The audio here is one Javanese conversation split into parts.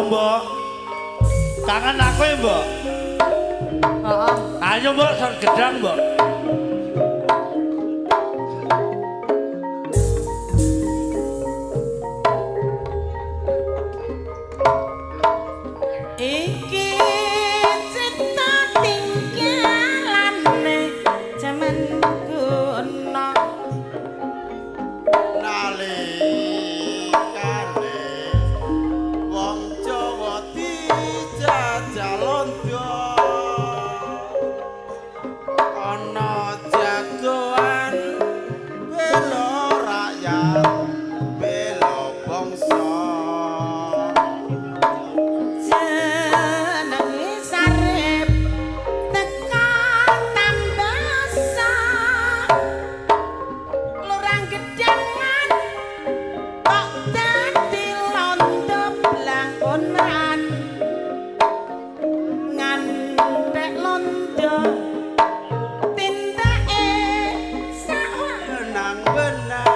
Mbok. Kangen aku ya, Mbok. Heeh. Ayo, Mbok, sor gedang, Mbok. Iki cita tinggalane jaman kuno. Nalikane wong Jawa dijajah londo, ana jagoan bela rakyat, bela bangsa. Jenenge Sarip teka tambasa, lurang gedangan kok dadi londo blangkonan, ngantek londo tindake sawah. Benang-benang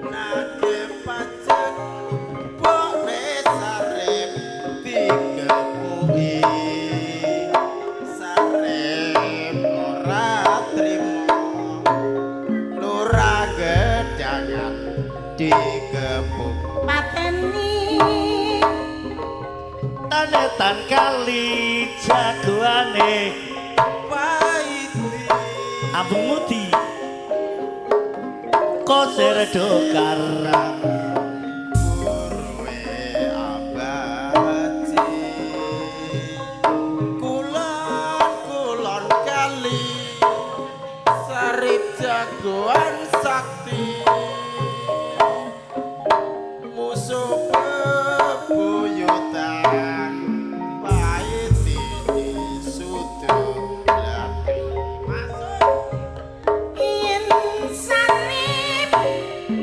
nagih pajak bokne Sarip dikepuki, Sarip ora trimo, lurah gedangan dikepuk. Pateni Tanetan kali jagoane Paiti Ambung Mudi Kosir Dokarang. Purwe abaji kulon kulon kali, Sarip jagoan sakti, musuh bebuyutan paiti disudut lagi masuk. Yen Sarip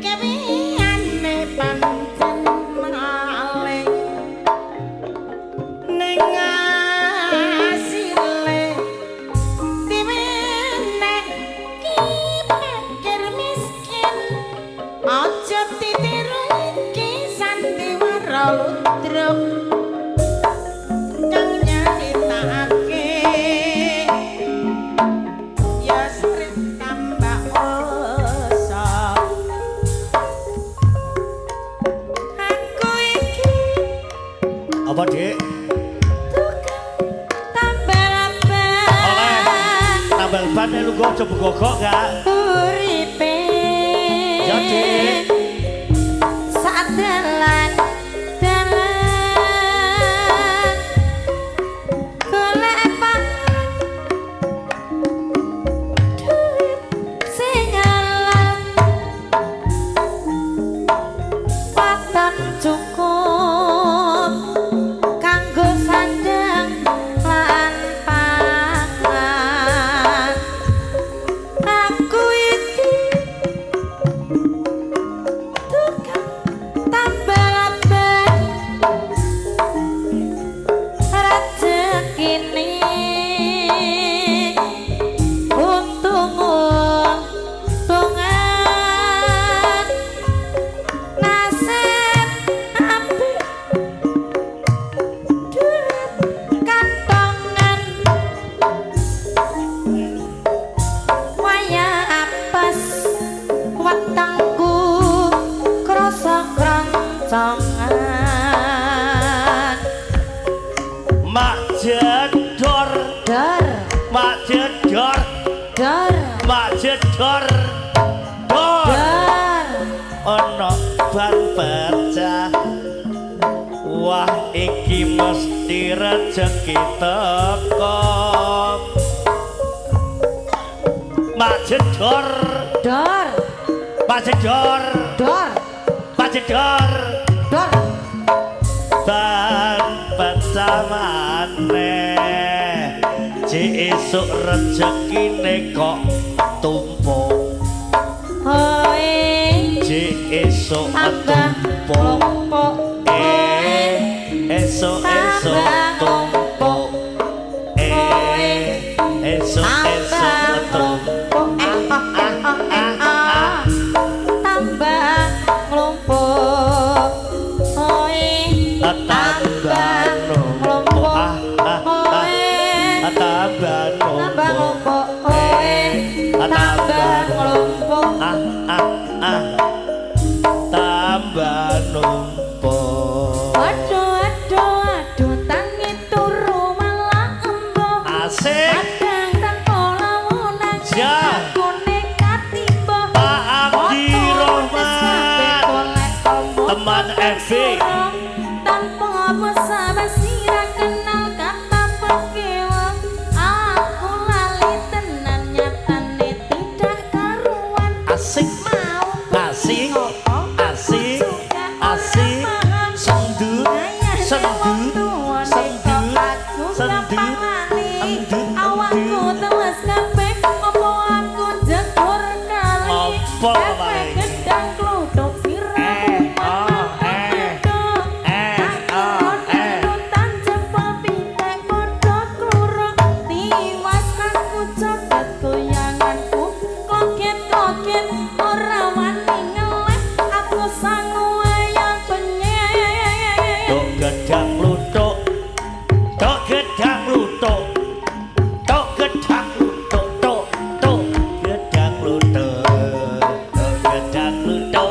kewiyane pancen maling, ning asile diwenek ki pakir miskin. Aja ditiru iki sandiwara ludruk kang nyaritakake ya Sarip tambah osok. Aku iki Apa, Dik? tukang tambal Oleh ban tambal ban nek lungguh aja begogok gak? Uripe Ya, Dik. Sadalan dalan golek pangan duit sing halal, waton cukup kanggo sandang lan pangan. Aku iki tukang tambal ban, rezekine untung-untungan, nasib apik duit kantongan, wayah apes wetengku krasa kroncongan. Mak jedor, Dor mak jedor, dor mak jedor. Dor. Dor. Ana ban pecah. Wah, iki mesti rejeki teko. Mak jedor, Dor mak jedor, dor mak jedor. Dor. Ban pecah maneh. Jek esuk rejekine kok tumpuk. Hoe Jek esuk tambah tumpuk. klumpuk. Eh, esuk-esuk tumpuk. Eh, esuk-esuk tumpuk. Tambah nglumpuk. Oe Tambah Tambah numpuk. numpuk. Oe tambah nglumpuk. Ah ah ah. Tambah numpuk. Aduh aduh aduh tangi turu malah embuh. Asik. Padang tanpa lawunan Siap. aku nekat timbo. Pak Abdi Rohman. Teman Evi. Tanpa basa-basi ra kenal kata pekewa. Aku lali tenan nyatane tidak karuan. Asik. Mau Asik. ngopo Asik. juga ora Asik. paham. Sendu. Sendu. Sendu. Sendu. Endu. Awakku teles kabeh opo aku jegur kali. Opo Efek paling? gedang kluthuk sirahmu Eh, oh, eh. Eh, oh, eh. Tuntan jempol pitik padha kluruk. Tiwas aku copot goyanganku kloget-kloget ora wani ngelih aku sangu ayam penyek. Tok gedang lutuk. Tok gedang lutuk. Tok gedang lutuk. Tok tok gedang lutuk. Tok gedang lutuk.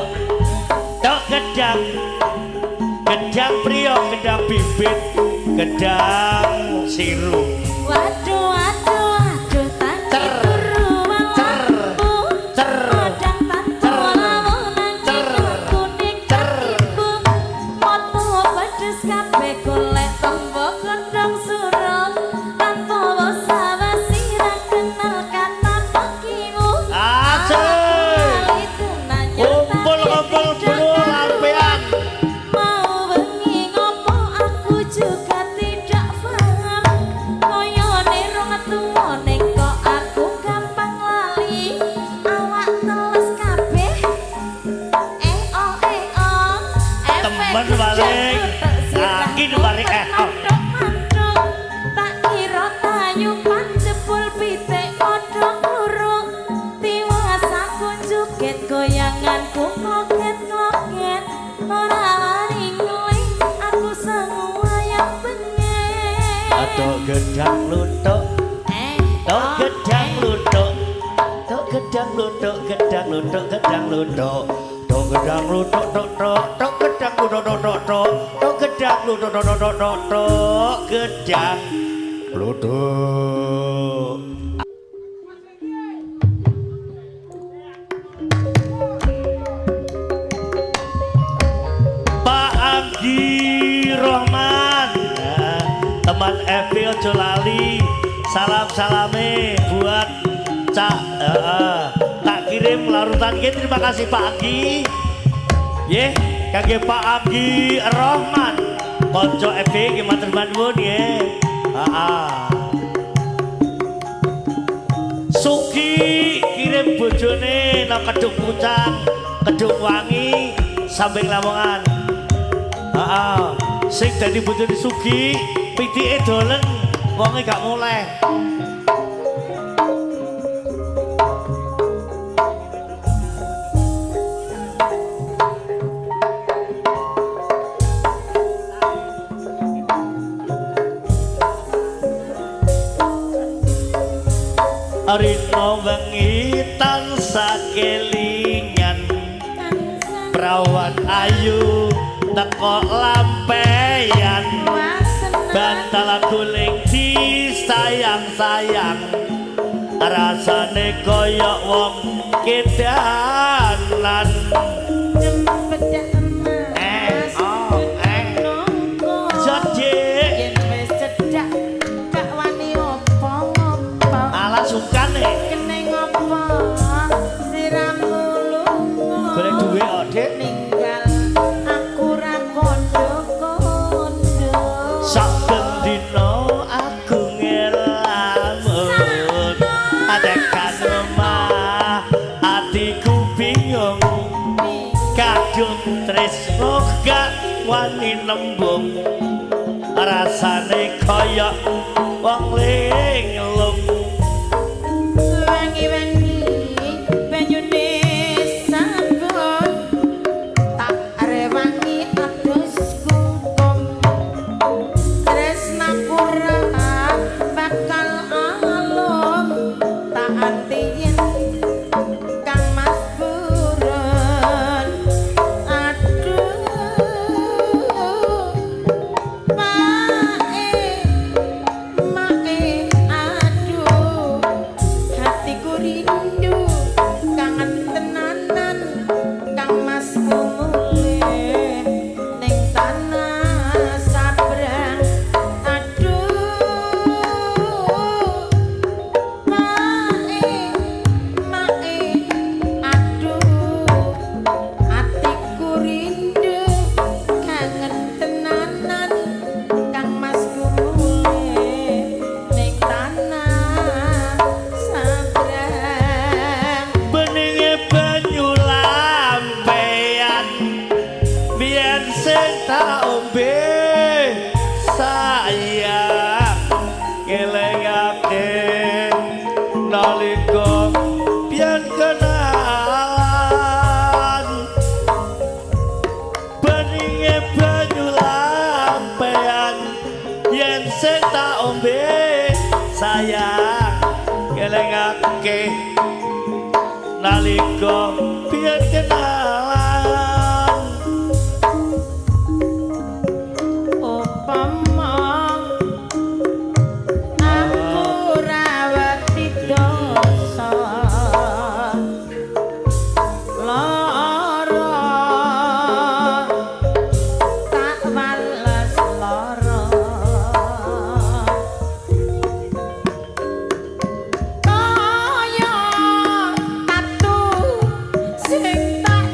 Tok gedang. Gedang priyo, gedang bibit, gedang siru. Waduh waduh aduh tangi Cer, turu malah cer, embuh. cer, Padang tanpa cer, lawunan cer, aku nekat cer. ibu. Moto pedes kabeh golek tombo godhong suruh. Tanpa basa-basi ra kenal kata pekimu. Asik. Aku lali tenan Kumpul-kumpul nyatane bro tidak lampean. Mau bengi ngopo aku juga tidak paham. Koyone rong tuwane kok aku gampang lali. Awak teles kabeh. Eh oh eh oh. Efek Temen gedang balik. kluthuk sirahmu Yakin balik, eh, oh. mantuk-mantuk. Tak kira tayupan jebul pitik padha kluruk. Tiwas aku joget goyanganku kloget-kloget. Ora wani ngelih aku sangu ayam penyek. Tok gedang lutuk. Eh, Tok oh, gedang eh. lutuk. Tok gedang lutuk, gedang lutuk, gedang lutuk. Tok gedang lutuk, tok tok, tok gedang lutuk, tok tok tok. Tok gedang lutuk, tok tok tok tok, tok gedang lutuk. Pak Anggi Rohman. Nah, teman Evi ojo lali. Salam-salame buat Cak tak kirim larutan iki. Terima kasih Pak Anggi. Ye, kangge Pak Anggi Rohman. Konco Evi iki matur nuwun ye. Heeh. Suki kirim bojone nang Kedung Pucang, Kedung Wangi, samping Lamongan. Heeh. Sing dadi bojone Sugi, pitike dolen, wonge gak muleh. Rino wengi tansah kelingan, prawan ayu teko lampeyan, bantal guling disayang-sayang, rasane kaya wong kedanan. Eh, oh, eh. Jadi Yen wis cedhak gak wani opo-opo. ala sungkan Kene ngopo siramu lunga. Golek duwe kok, Dik. Ninggal aku ra kondo-kondo. Saben dina aku ngelamun, adekan omah atiku bingung, kadung tresno gak wani nembung, rasane kaya wong linglung. Wangi-wangi banyune sabun tak rewangi adus kungkum. Tresnaku ra bakal Ngelingake nalika biyen kenalan, beninge banyu lampean yen sing tak ombe sayang. Ngelingake nalika biyen kenalan. Upama aku ora wedi dosa lara, tak wales lara, kaya tatu sing tak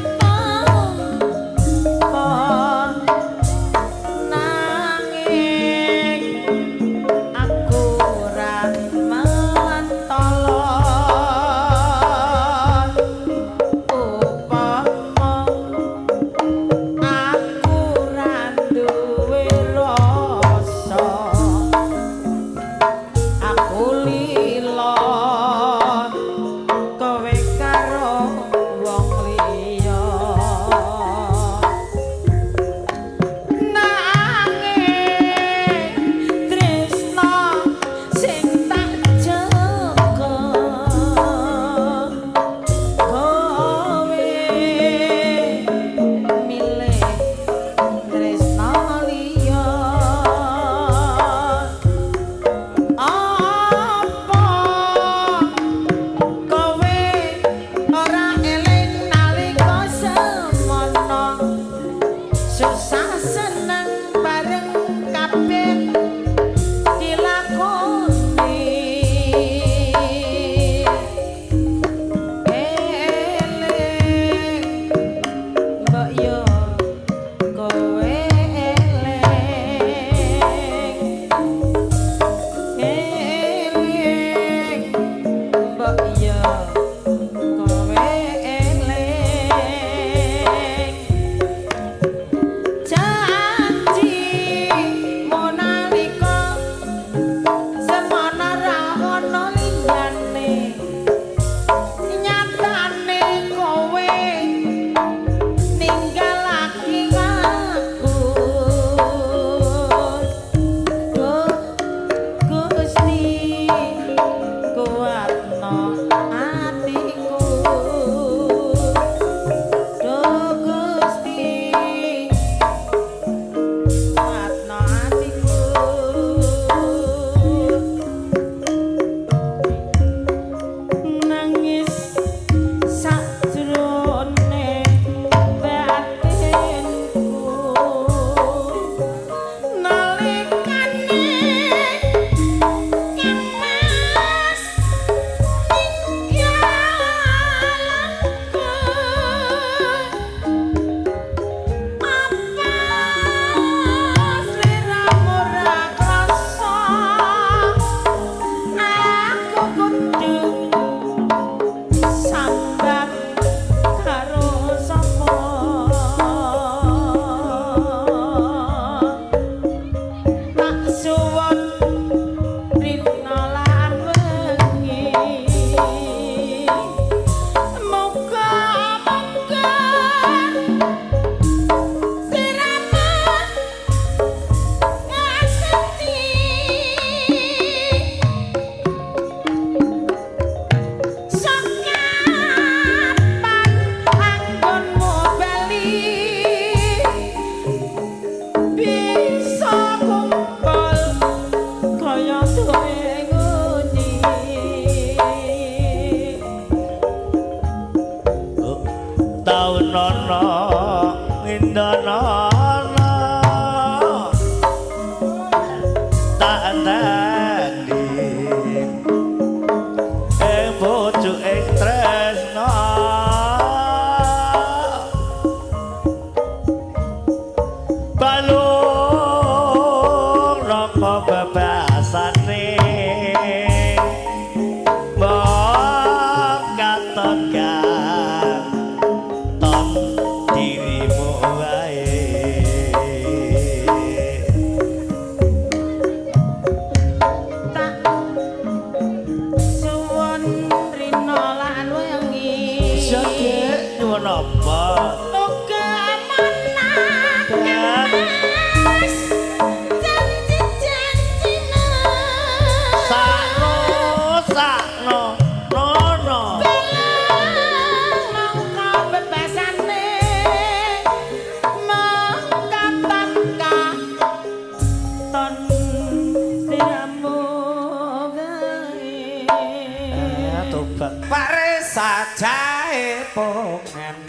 Tobat. Pak Resa jaepongan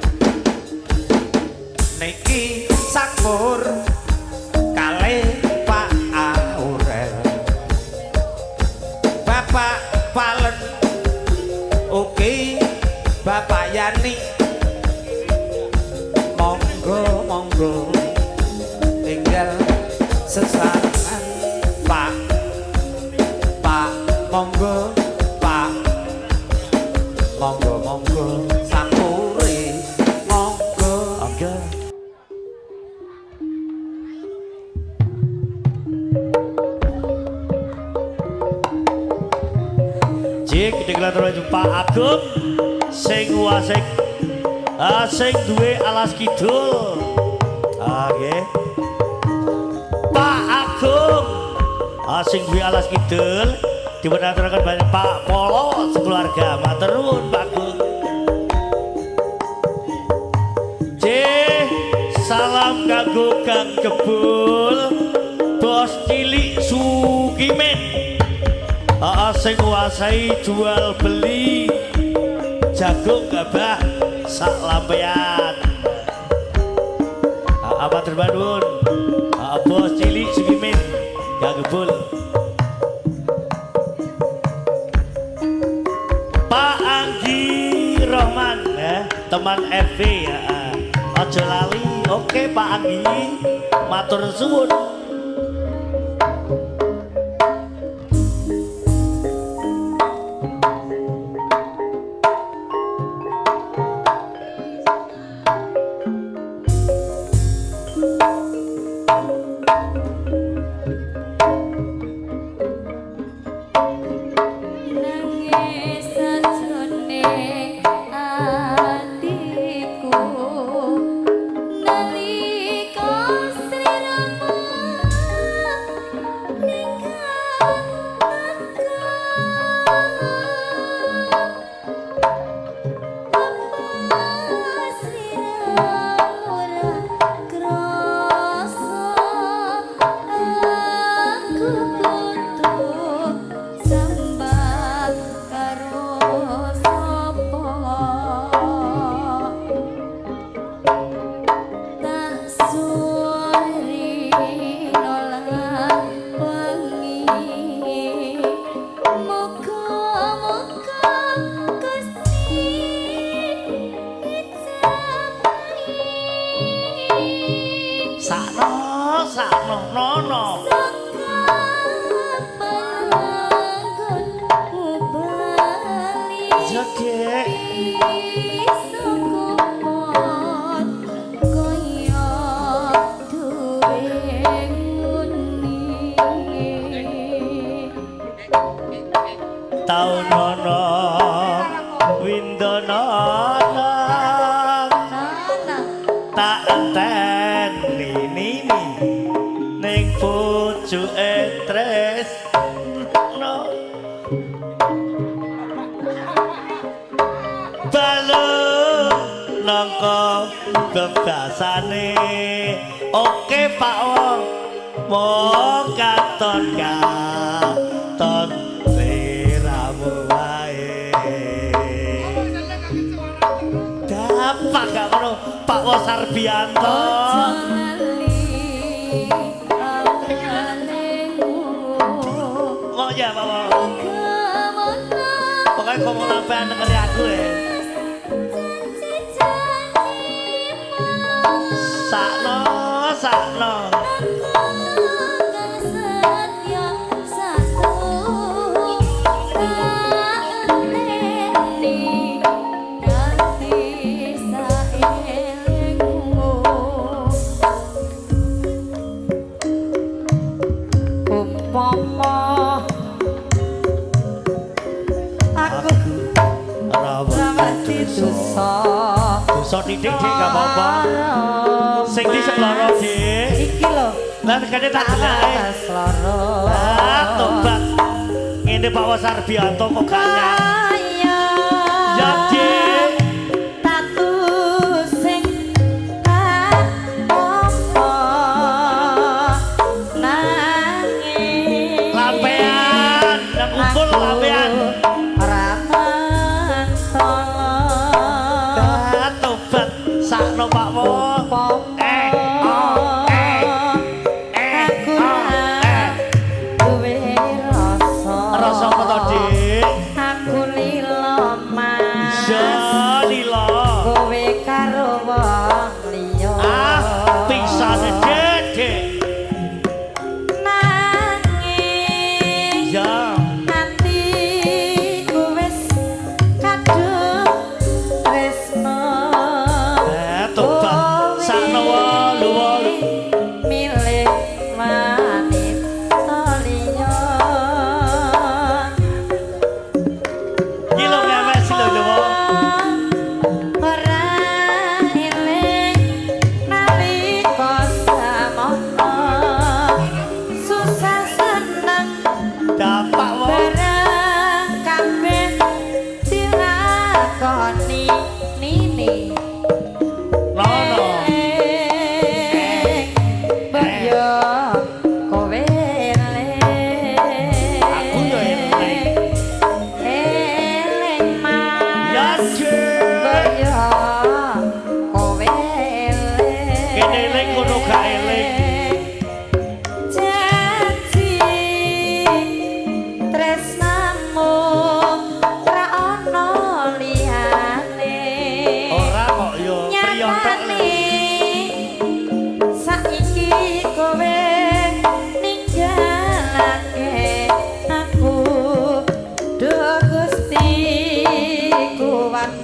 niki sampur kalih Pak Aurel, Bapak Palen ugi Bapak Yani, monggo monggo tinggal sesarengan Pak, Pak monggo Pak, monggo monggo sampure monggo. Monggo. Jik dikelatur Pak Agung sing wasik sing duwe alas kidul. Nggih. Pak Agung sing duwe alas kidul dipunaturaken banyak Pak Polo sekeluarga. Matur nuwun Pak Agung. Jih, salam kanggo Kang Kebul, bos cilik Sukimin. Sing nguasai jual beli jagung gabah sak lampean. Matur nuwun. Bos cilik Sukimin Kang Kebul. Pak Anggi Rohman ya, teman FV ya. Aja lali. Oke Pak Anggi, matur suwun. Nangis sajrone atiku nalika sliramu ninggal aku, apa sliramu ora krasa aku kudu sambat karo sapa, tak suri nolak wengi, muga-muga Gusti ngecapai. Sakno, sakno, nono. Saka panggonmu bali, Ya, Dek. bisa kupon kaya duwe nguni. Taun ana windono Nana tak enteni nini ning pucuke tresno. Balung nangka bebasane. Oke Pak Wong, mong katon katon sliramu wae. Dapat gak ngono Pak Wo Sarbianto. Ojo lali awalemu. Oh ya Pak Wo. Kemono Pokoknya ngomong sampean dengeri aku ya. janji-janjimu. Sakno, sakno. Aku kang setya satu tak enteni nanti saelingmu. Umpama aku Rawat dosa, Dosa titik Dik gak apa-apa. Sing di sebelah Dik. Iki lho. Lah kene tak delake. Atas loro. Ah, tobat. Ngene Pak Wasarbianto kok kaya. Kaya. Ya, Dik. Tatu sing tak apa nanging. Lampean, nang kumpul lampean.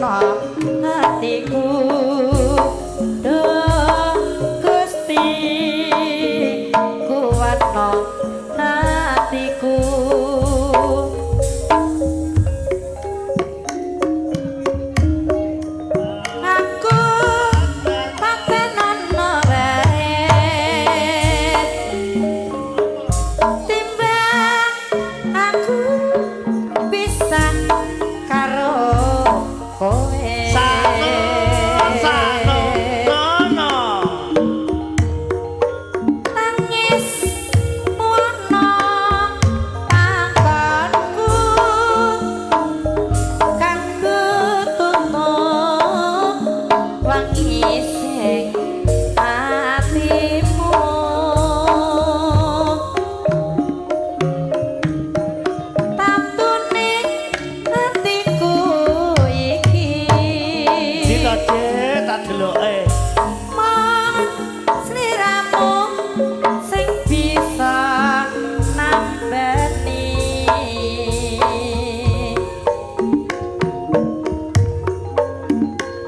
Kuatno hatiku, Duh Gusti, kuatno hatiku. Aku patenono wae timbang aku pisah karo kowe. Sakno, sakno, nono. Tangis wono panggonku kanggo tutup wangi sing atimu. Tatune atiku iki Dita tak deloke. Mong sliramu sing bisa nambani.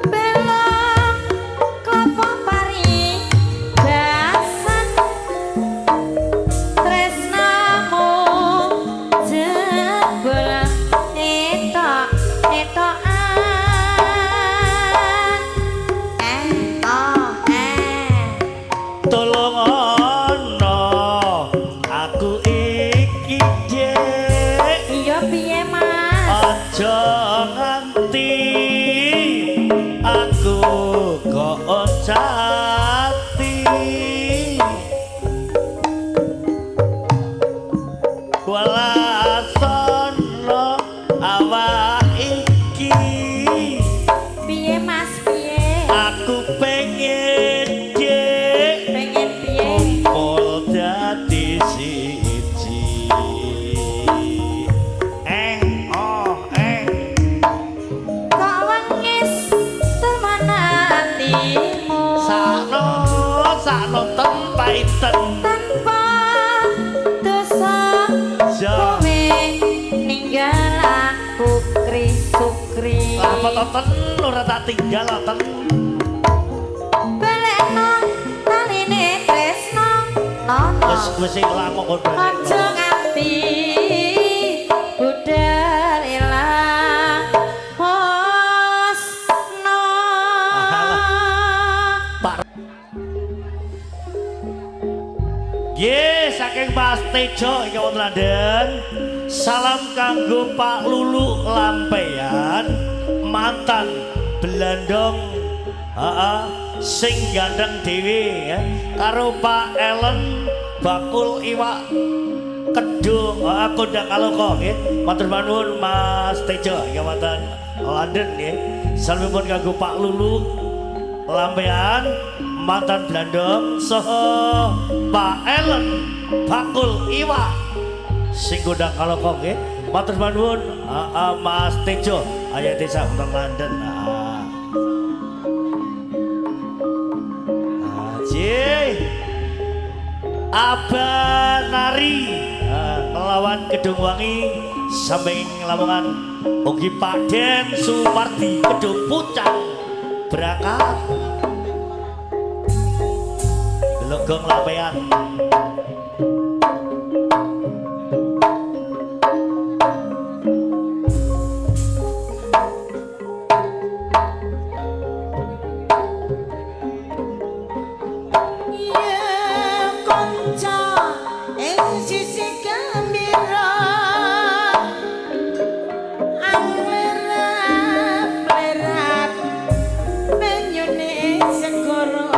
Belong klopo pari basan tresnamu jebul etok etokan. Eh oh eh. Tolong ana aku iki Dik. Iya piye Mas? Aja nganti aku kok jati. Walasono awak iki. Piye Mas piye? Aku pengen Dik Pengen piye? kumpul dadi siji. Eh oh eh. Kok wengis temen atimu Sakno sakno tempaiten. Tanpa dosa Ja. kowe ninggal aku kri-sukri. Lah apa to ten ora tak tinggal ten. Balekno taline tresno nono. Wis wis ilang kok kon Aja balekno. nganti budal ilang hosno. Pak. Nggih, saking Mas Tejo ingkang wonten London. Salam kanggo Pak Lulu Lampeyan, mantan Belandong, heeh, sing ganteng dhewe ya. Karo Pak Ellen bakul iwak Kedung, heeh, kondang kaloka nggih. Matur nuwun Mas Tejo ingkang wonten London nggih. Salamipun kanggo Pak Lulu Lampean mantan Blandong saha Pak Ellen bakul iwak sing kondang kaloka nggih. Matur nuwun heeh Mas Tejo ayo desa wonten London. Ah. Aji. Abanari melawan Kedung Wangi samping Lamongan ugi Pak Den Supardi Kedung Pucang berangkat. Delok gong Lampean. Ya kanca ing sisi gembira anglerap-lerap banyune segara.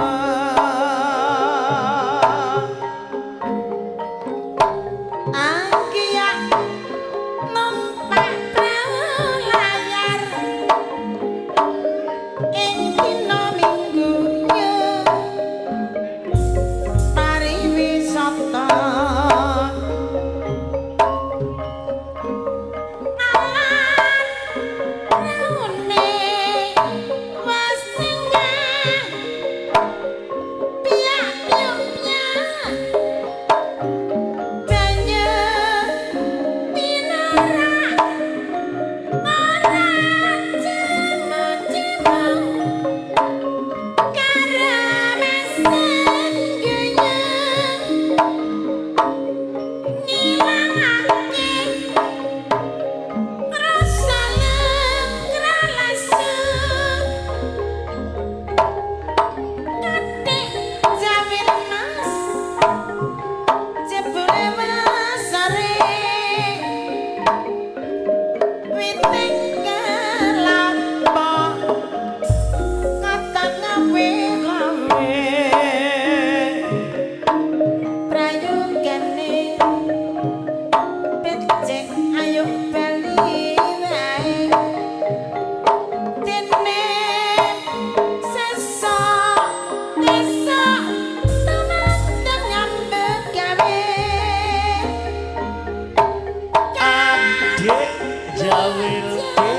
Awilke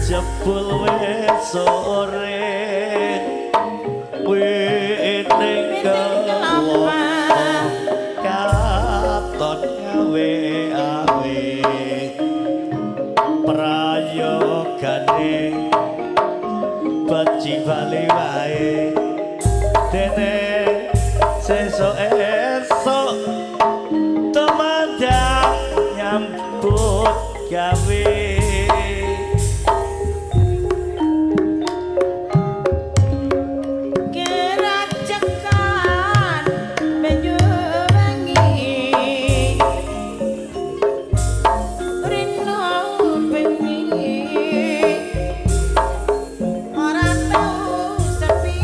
jebul wis sore witing kelapa katon gawe awe prayogane benci bali wae dene sesuk esuk tumandang nyambut gawe. Keracekan Banyuwangi rino bengi ora tau sepi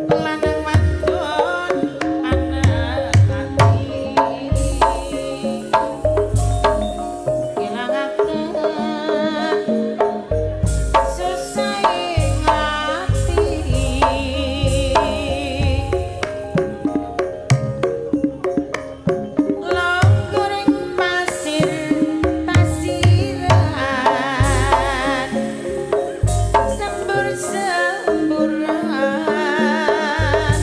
lanang wadon anak ati ilangaken susahing ati longgoring pasir pasiran sembur-semburan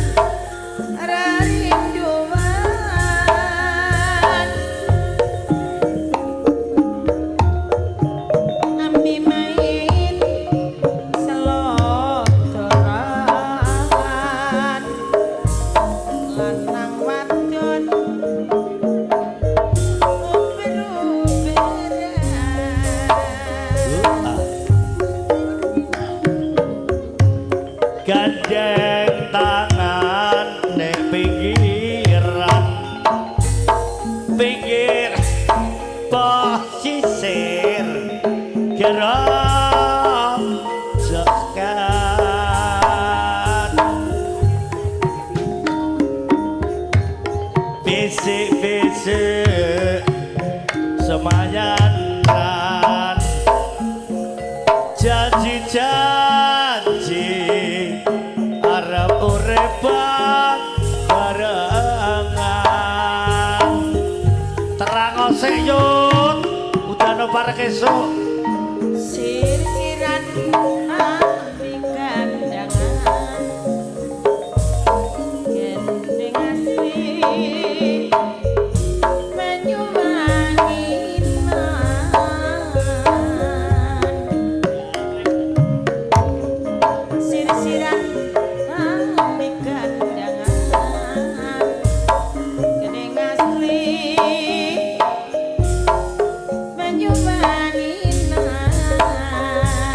rarinduan ambi main selodoran lanang wadon uber-uberan. Gandeng tangan nek pinggiran pinggir pesisir gerak jekan bisik-bisik semayan lan janji-janji arep urip barengan. Terang sik yut udano parek esuk. Sir-siran ambi kandangan gendeng asli Banyuwanginan. Sir-siran ambi kandangan gendeng asli Banyuwanginan.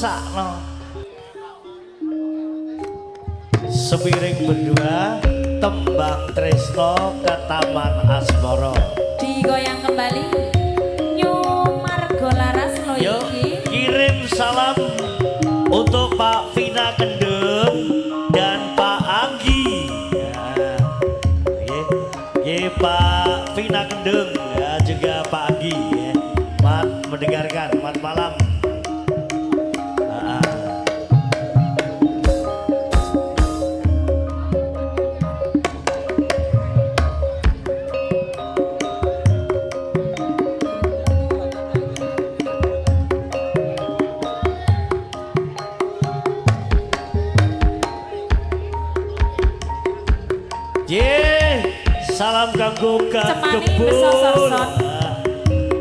Mesakno. Sepiring berdua tembang tresno ke Taman Asmara. Digoyang kembali New Margo Laras lo Yuk, iki. kirim salam untuk Pak Vina Kendeng dan Pak Anggi. Ya. Oke. Oke, Pak Vina Kendeng ya, juga Pak Anggi ya. Mat mendengarkan, mat malam. Ah. Ye, salam kanggo Kang Cemani Kebul. besok-sok.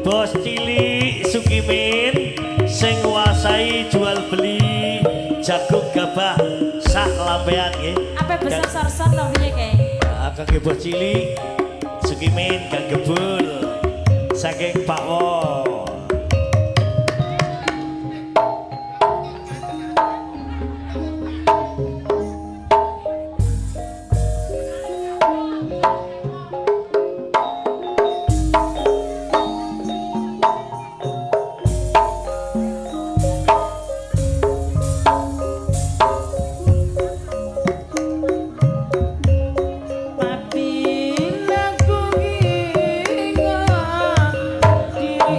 Bos cilik Sukimin sing nguasai jual beli jagung gabah sak lampean nggih. Apa besok sorson to piye kae? Ah, kangge bos cilik Sukimin Kang Kebul saking Pak Wo. Apabila ku ingat dirimu.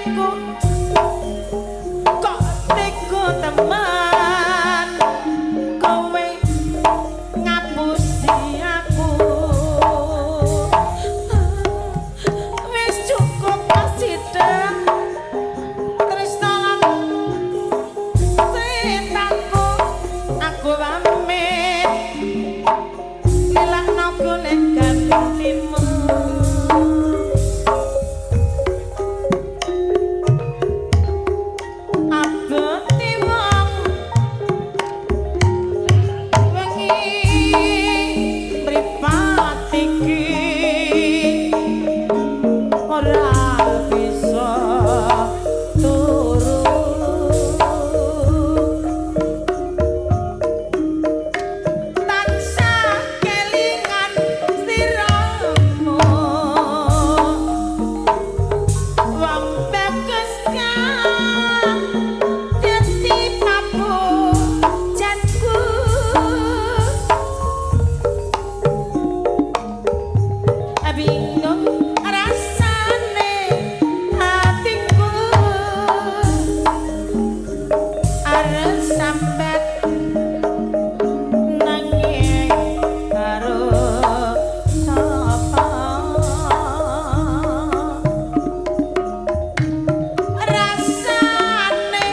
aku kok tega teman kowe ngapusi aku. Wis cukup sithik tresna lan cintaku, aku pamit lilakno golek gantimu. Abot wong wengi mripat iki ora bisa turu. Tansah kelingan sliramu, wong bagus kang dadi papujanku. Bingung rasane hatiku arep sambat nanging karo sapa. Rasane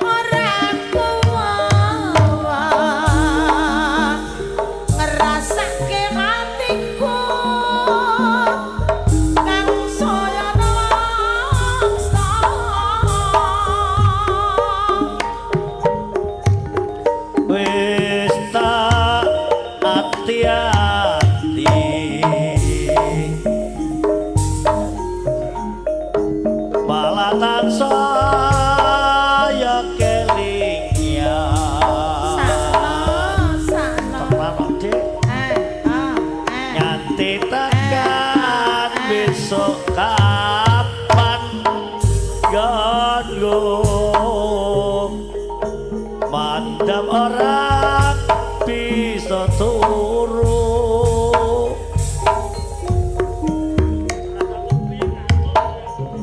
ora kuwat ngrasake hatiku kang saya nelongso. Wis tak ati-ati malah tansah ya kelingan. Sakno, sakno. Tenan, Dik. Eh, ah, eh. Nganti tekan besok kapan ganggu mandam ora bisa turu.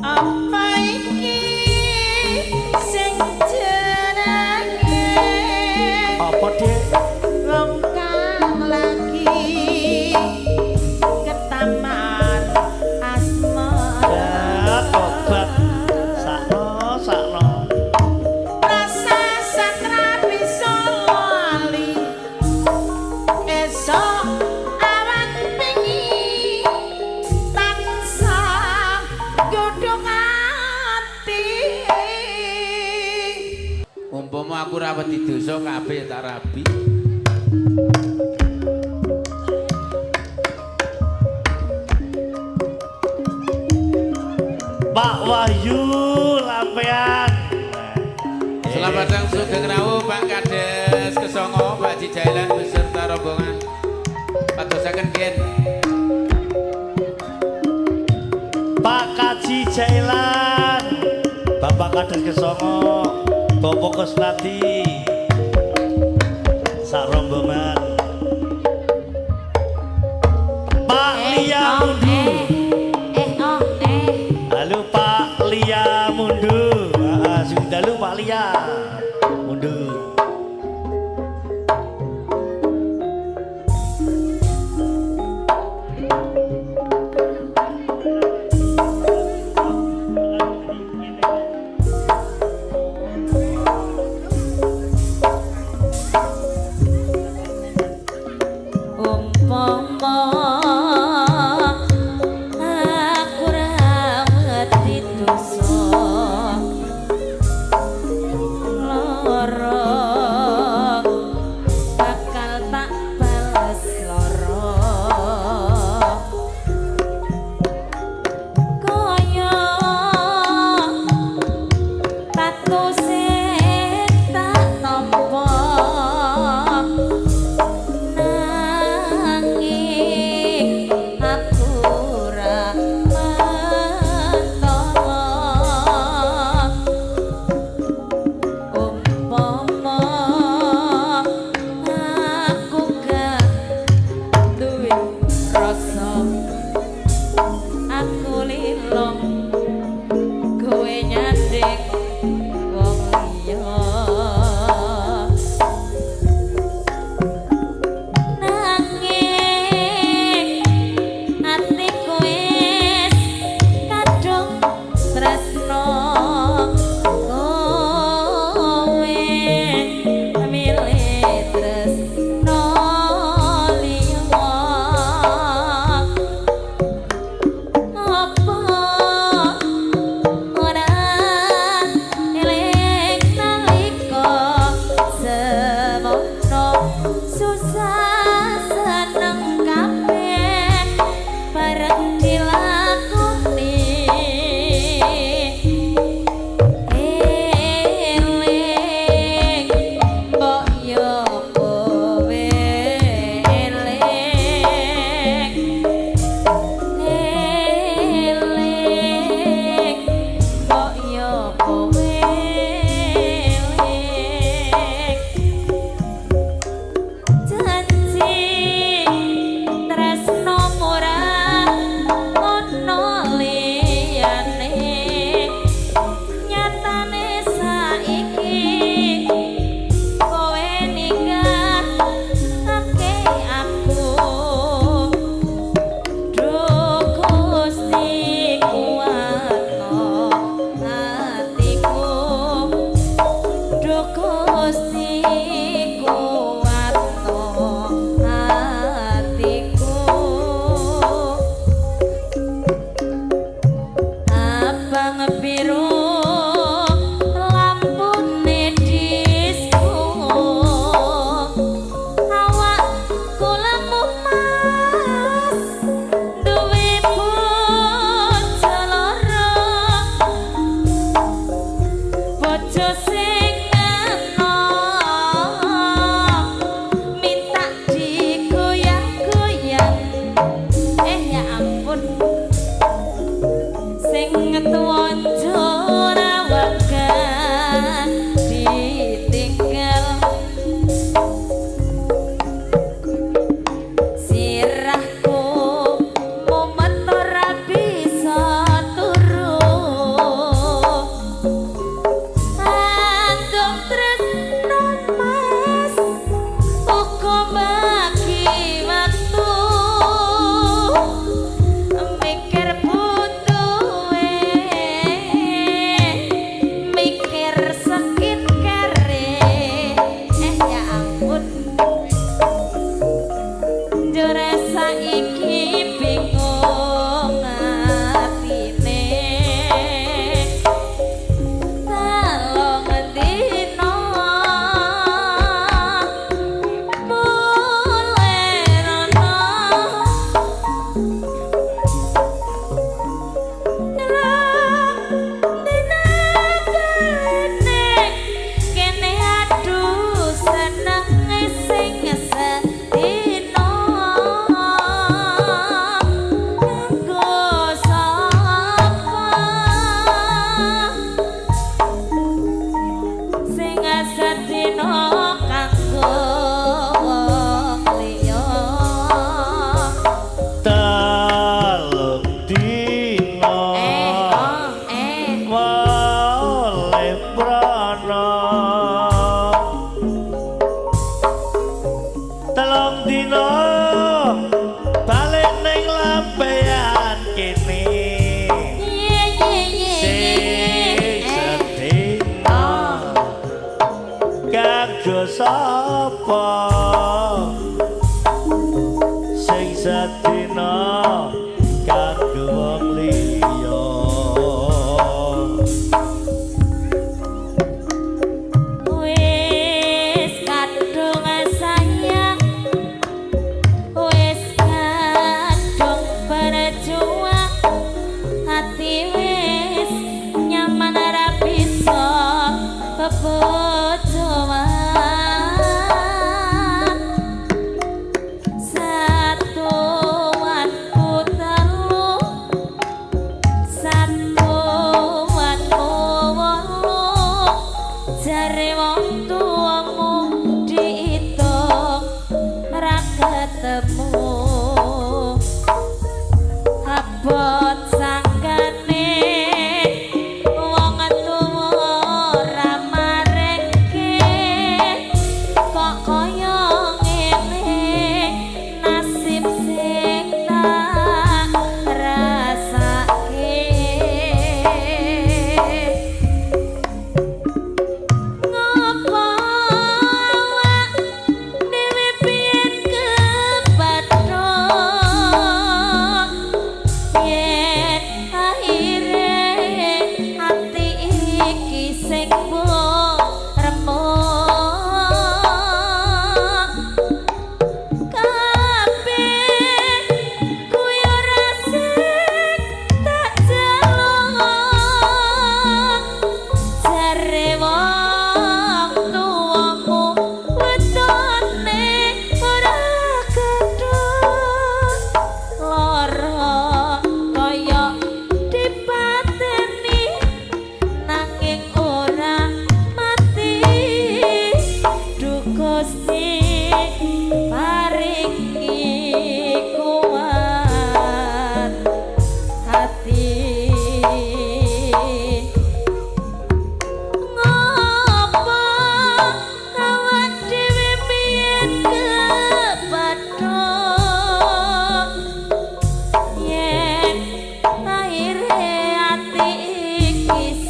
Apa iki sing jenenge Apa, Dik? wong kang lagi ketamar asmara. Ya tobat. Sakno, sakno. Rasa satra bisa lali esok awan bengi tansah godhong ati. Umpama aku ra wedi dosa kabeh tak rabi. Pak Wahyu Lampean. Selamat datang sugeng rawuh Pak Kades Kesongo, Pak Haji Jailan beserta rombongan. Padosaken Gen. Pak Kaji Jailan, Bapak Kades Kesongo, Bapak Kusnadi, sak rombongan. Pak Lia Mundu. Eh, oh, eh. Halo Pak Lia Mundu. Ah, sing dalu Pak Lia Mundu. Umpama ning wong liya. Nanging atiku wis kadung tresno kowe, milih tresno liya. Apa ora eling nalika semono susah seneng kabeh bareng dilakoni. Eling mbok yo kowe eling, eling mbok yo kowe eling. Janji tresno ora ono liyane, nyatane saiki kowe ninggalake aku. Duh Gusti kuatno atiku, Duh Gusti kuatno atiku. Abang biru lampune disco, awakku lemu mas duwe bojo loro, bojo sing enom minta digoyang-goyang. Ya ampun, sing tuwa ora wegah ditinggal, sirahku mumet ora bisa turu. Andung tresno mas uga bagi waktu, mikir butuhe, mikir skincare. Ya ampun, njure saiki bingung atine. Telung dina mulai rono, telung dina balene kene aduh seneng sing sedina kanggo sapa sing sedina kanggo wong liya. Telung dina Oh, eh. oleh prana, telung dina balik ning lampean kene. Ye ye ye Sing ye. sedina kanggo sapa, sing sedina kanggo wong liya. Wis kadung sayang, wis kadung berjuang, hati wis nyaman ora bisa bebojoan.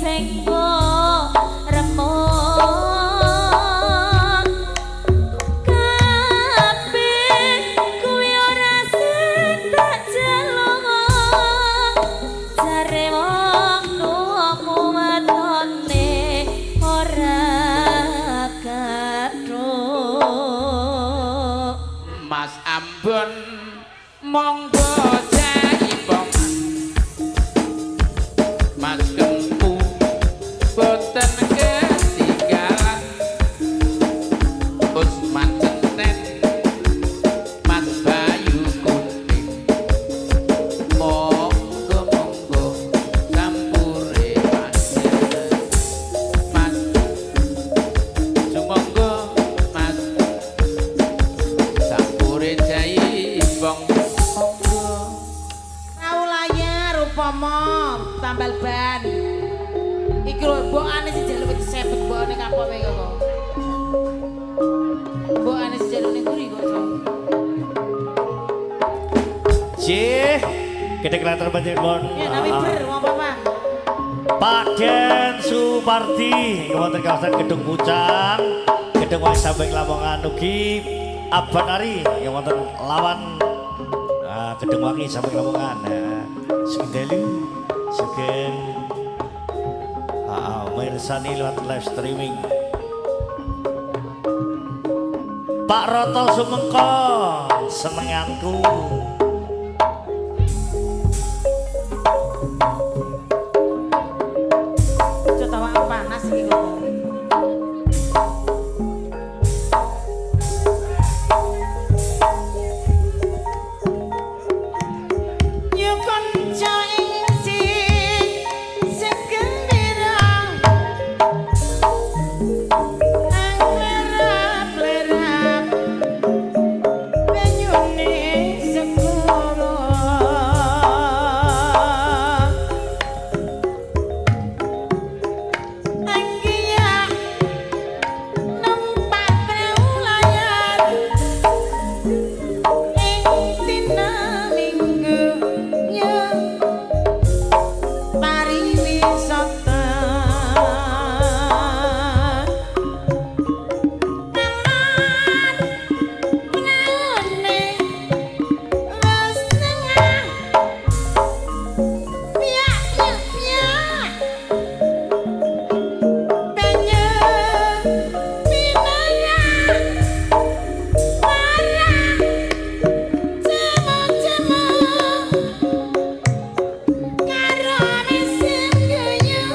sing mbok remuk kabeh kuwi ora sing tak jaluk jare wong tuwamu matone ora gathuk. Mas Ambon monggo jaipong, Mas Kempu boten ketinggalan, Usman Centen, Mas Bayu Kunting, monggo monggo sampure panjenengan. Mas sumangga Mas sampure jaipong. Monggo. Tau layar upama tambal ban. Iki lho mbokane sing jaluk wis sebet mbokane kapoke kok. Mbokane sing jaluk ning mburi kok. Cih, gede kelihatan panjenengan. Ya tapi ber wong apa? Pak Den Supardi wonten kawasan Gedung Pucang, Gedung Wai Sambeng Lamongan ugi Abang Ari yang wonten lawan Gedung Wangi Sambeng Lamongan. Sugeng dalu, sugeng mirsani lewat live streaming. Pak Roto Sumengko senenganku. Aja tawak panas iki kok. Yo kanca ing sing gembira anglerap-lerap banyune segara. Anggia numpak prau layar ing dina Minggu yo pariwisata. Taman praune wis tengah piak piak banyu pinerak parang cemu-cemu karo mesin guyu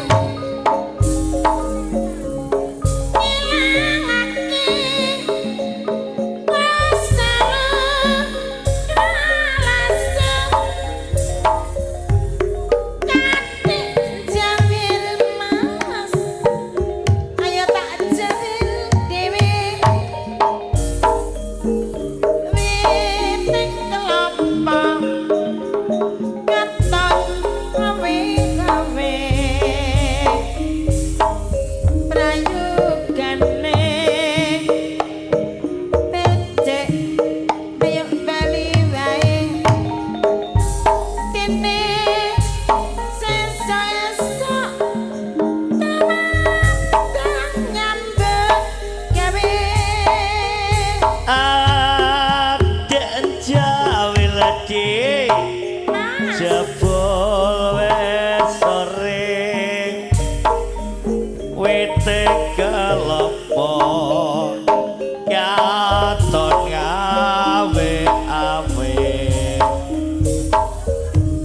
ngilangake rasa rasa katik jawil mas ayo tak jawil dhewe witing kelapa katon awe-awe prayogane becik ayo bali wae dene sesuk-esuk tumandang nyambut gawe. Adek jawil dik Mas jebul wis sore wite kelopo katon ngawe awe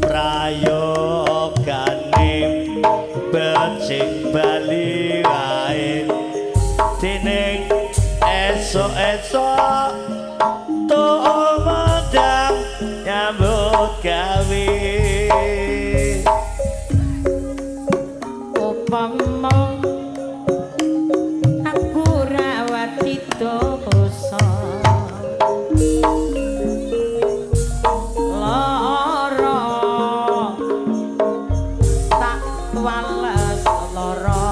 prayogane becik bali wae dening esuk-esuk tumandang nyambut gawe. Upama aku rawati dosa lara tak wales lara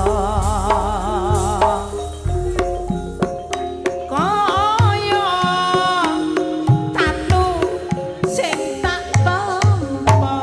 kaya tatu sing tak tampa.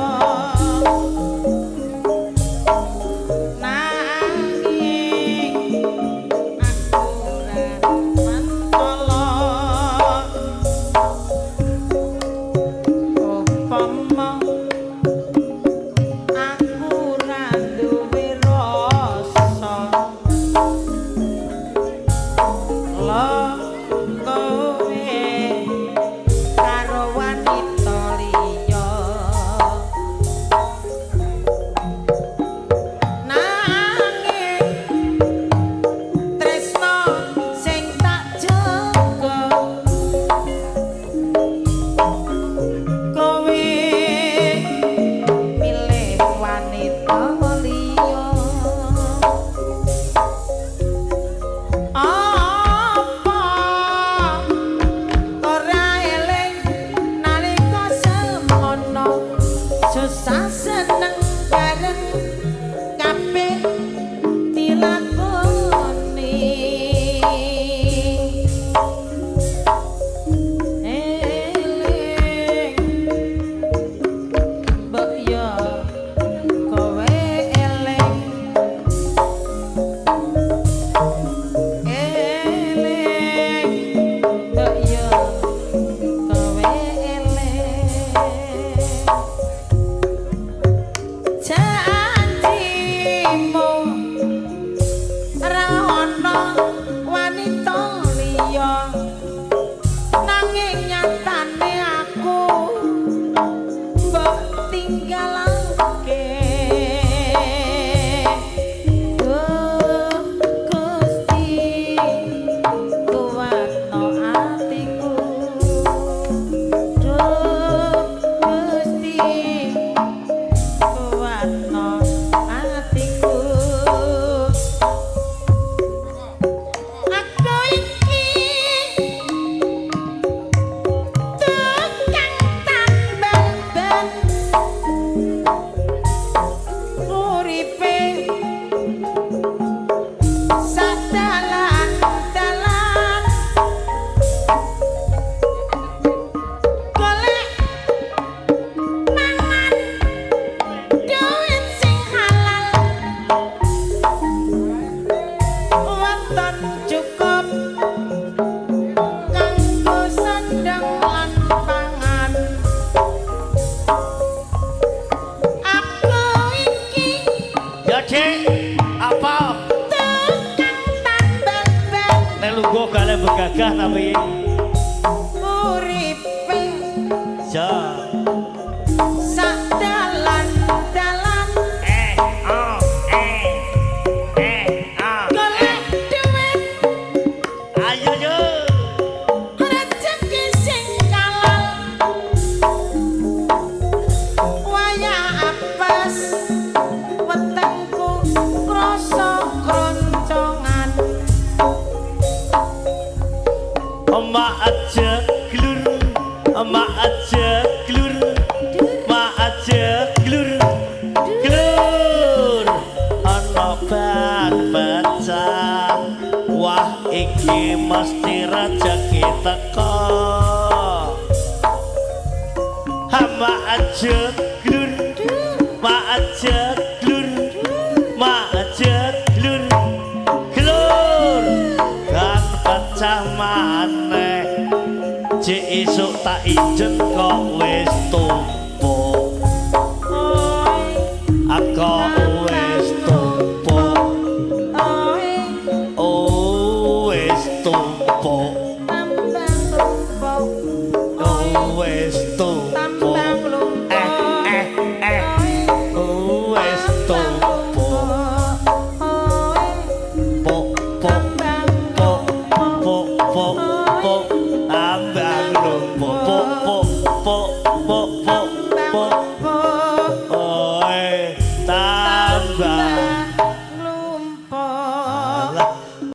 Apa? Tukang tambal ban. Nek lungguh gale begagah tapi uripe ja. Sak dalan-dalan. Eh, oh, eh. Eh, ah. Golek duit. Ayo yo. Rezeki sing kalal. Wayah apes wetengku krasa kroncongan. Emak aja glur, emak aja glur, emak aja glur, glur. Ana ban pecah, wah iki mesti rejeki teko. Emak aja glur, emak aja glur, emak aja glur, glur. Ban pecah maneh. Cek isuk tak ijen kok